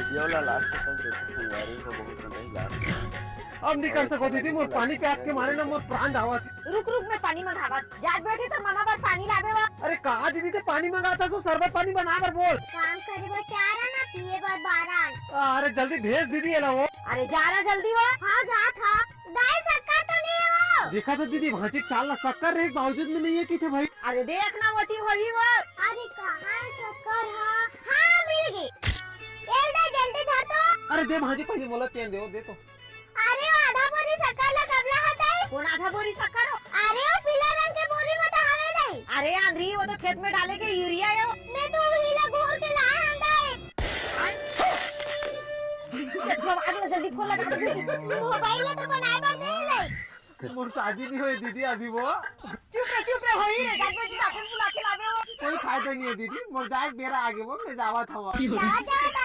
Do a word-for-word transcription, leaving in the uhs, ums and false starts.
ये वाला लास्ट तक देखो, संगवारी हो, बहुत मजा ही लास्ट। अब नहीं कर सको दीदी, मोर पानी प्यास के मारे ना मोर प्राण धावत। रुक रुक, मैं पानी मंगावत। जात बैठे तो ममा बर पानी लावे वा। अरे कहा दीदी, ते पानी मंगाता सो शरबत पानी बना बर बोल। काम करे बर चार आना, पिए बर बारह आना। अरे जल्दी भेज दीदी, ये ला वो। अरे जा रहा जल्दी वो। हाँ जात हा। दाई शक्कर तो नहीं है वो। देखा तो दीदी, भांची चाल ला शक्कर रहे बावजूद में नहीं है कि थे भाई। अरे देख ना, वो ती होही वो। अरे कहाँ है शक्कर? हाँ हाँ, मिल गई। एक दे जल्दी धर तो। अरे दे भांची, पहले मोला पेन दे, वो दे तो। अरे वो आधा बोरी शक्कर ला कब ला हटाई? कौन आधा बोरी शक्कर हो? अरे वो पीला रंग के बोरी में तो हवे नहीं। अरे आंधी, वो तो खेत में डाले के यूरिया है वो। मैं तो वही ला घोर के लाए हम दाई। जल्दी खोल लगा दे। मोबाइल ला तो बनाए बर दे नहीं। मोर शादी नहीं हुई दीदी अभी वो। चुप रहे, चुप रहे, होही रे, जाके बेटी अपन बुला के लावे वो। कोई फायदा नहीं है दीदी, मोर जाए बेरा आगे वो, मैं जावा था वो। जावा, जावा,